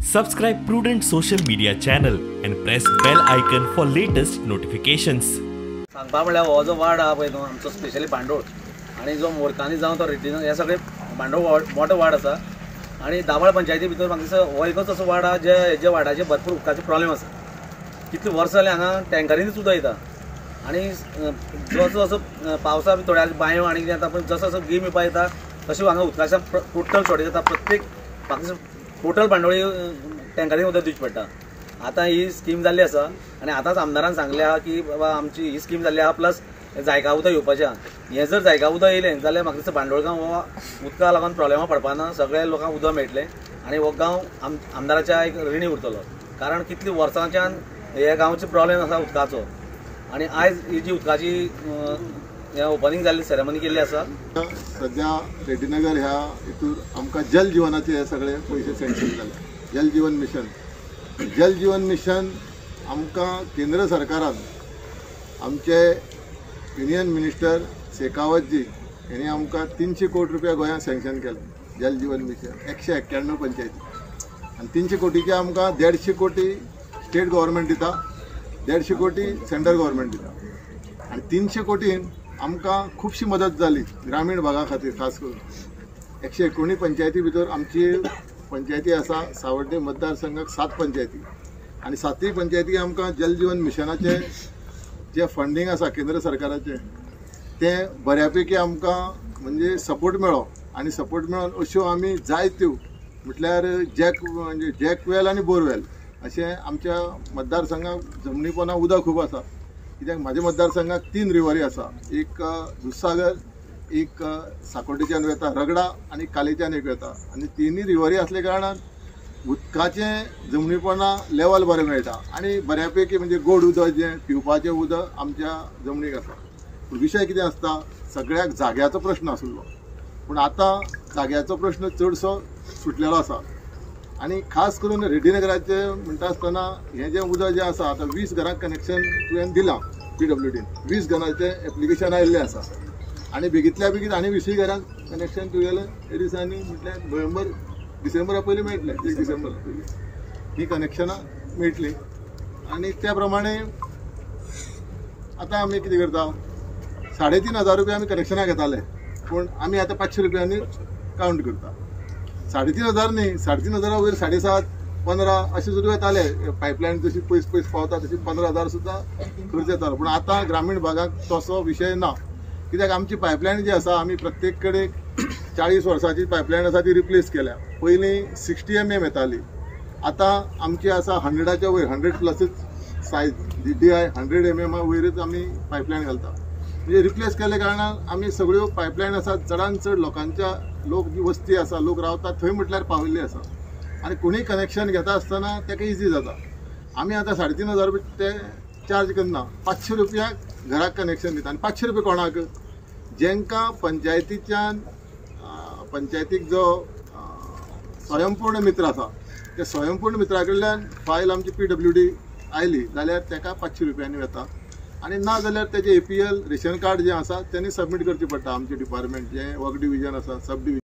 Subscribe Prudent social media channel and press bell icon for latest notifications. सांगपा म्हळ्यार हो जो वार्ड आहा पळय न्हू आमचो, स्पेशली भांडोळ आनी जो मोरकांनी जावं तो रेड्डी, हे सगळे भांडोळ मोठो वार्ड आसा. आनी दाबाळ पंचायती भितर म्हाका दिसता हो एकच असो वार्ड आहा जे जे वार्डाचे भरपूर उदकाचे प्रॉब्लेम आसा. कितली वर्सां जालीं हांगा टँकरींनीच उदक येता आनी जसो जसो पावसा थोड्या बांयो आनी कितें जाता, पूण जसो जसो गीम येवपा येता तशें हांगा उदकाच्या टोटल शॉर्टेज जाता. प्रत्येक म्हाका दिसता टोटल भांडोळी टँकरीन उदक दिवचें पडटा. आतां ही स्कीम जाल्ली आसा आनी आतांच आमदारान सांगलें आहा की बाबा आमची ही स्कीम जाल्ली आहा, प्लस जायका उदक येवपाचें आहा. हें जर जायका उदक येयलें जाल्यार म्हाका दिसता भांडोळ गांव हो उदका लागून प्रॉब्लेमा पडपा ना, सगळ्या लोकांक उदक मेळटलें आनी हो गांव आमदाराच्या एक रिणी उरतलो. कारण कितली वर्सांच्यान ह्या गांवचे प्रॉब्लेम आसा उदकाचो आनी आयज ही जी उदकाची ओपनिंग जाल्ली सेरेमनी केल्ली आसा. सध्या रेड्डीनगर ह्या हितूर आमकां जल जिवनाचे हे सगळे पयशे सँक्शन जाले. जल जीवन मिशन, जल जीवन मिशन आमकां केंद्र सरकारान आमचे युनियन मिनिस्टर शेखावतजी हेणी आमकां 300 कोटी रुपया गोंयांत सँक्शन केले. जल जीवन मिशन 191 पंचायती आनी 300 कोटीचे आमकां 150 कोटी स्टेट गव्हर्मेंट दिता, 150 कोटी सेंट्रल गव्हर्मेंट दिता आनी 300 कोटीन आमकां खुबशी मदत जाली ग्रामीण भागा खातीर. खास करून 119 पंचायती भितर आमची पंचायती आसा सावड्डे मतदारसंघाक 7 पंचायती आनी 7 पंचायती आमकां जल जीवन मिशनाचें जें फंडींग आसा केंद्र सरकाराचें तें बऱ्यापैकी आमकां म्हणजे सपोर्ट मेळ्ळो आनी सपोर्ट मेळोन अश्यो आमी जायत्यो म्हटल्यार जॅक म्हणजे जॅकवेल आनी बोरवेल अशें आमच्या मतदारसंघाक जमनीपणां उदक खूब आसा. कित्याक म्हाज्या मतदारसंघाक 3 रिवरी आसा, एक दुधसागर, एक साकोड्डेच्यान वता रगडा आनी कालेच्यान एक वता आनी तिनूय रिवरी आसल्या कारणान उदकाचें जमनीपणां लेवल बरें मेळटा आनी बऱ्यापैकी म्हणजे गोड उदक जें पिवपाचें उदक आमच्या जमनीक आसा. पूण विशय कितें आसता, सगळ्याक जाग्याचो प्रश्न आशिल्लो, पूण आतां जाग्याचो प्रश्न चडसो सुटलेलो आसा. आनी खास करून रेड्डीनगराचें म्हणटा आसतना हें जें उदक जें आसा आतां 20 घरांक कनेक्शन तुवें दिलां PWDन, 20 घरांचें एप्लिकेशन आयिल्लें आसा आनी बेगींतल्या बेगीन आनी 20 घरांक कनेक्शन तुगेलें हे दिसांनी म्हटल्यार नोव्हेंबर डिसेंबरा पयलीं मेळटलें, 1 डिसेंबरा पयलीं ही कनेक्शनां मेळटलीं. आनी त्या प्रमाणे आतां आमी कितें करता, 3500 रुपया आमी कनेक्शनां घेताले, पूण आमी आतां 500 रुपयांनी कावंट करता. 3500 न्ही, 3500 वयर 7.5, 15 अशें सुद्दां येताले. पायपलायन जशी पयस पयस पावता तशी 15,000 सुद्दां खर्च येतालो, पूण आतां ग्रामीण भागाक तसो विशय ना. कित्याक आमची पायपलायन जी आसा आमी प्रत्येक कडेन 40 वर्सांची पायपलायन आसा ती रिप्लेस केल्या. पयलीं 60 mm येताली, आतां आमची आसा 100च्या वयर, 100 प्लसच सायज DDI 100 mm वयरच आमी पायपलायन घालता. म्हणजे रिप्लेस केल्ल्या कारणान आमी सगळ्यो पायपलायन आसा चडान चड लोकांच्या लोक जी वस्ती आसा लोक रावता थंय म्हटल्यार पाविल्ली आसा आनी कोणूय कनेक्शन घेता आसतना ताका इजी जाता. आमी आतां 3500 रुपया ते चार्ज करना, 500 रुपया घराक कनेक्शन दिता. आनी 500 रुपया कोणाक, जेंकां पंचायतीच्यान पंचायतीक जो स्वयंपूर्ण मित्र आसा त्या स्वयंपूर्ण मित्रा कडल्यान फायल आमची PWD आयली जाल्यार ताका 500 रुपयांनी वता आनी ना जाल्यार तेजें APL ration card जें आसा तेणी सबमीट करचें पडटा. आमचें डिपार्टमेंट जें वर्क डिविजन आसा, सब डिविजन.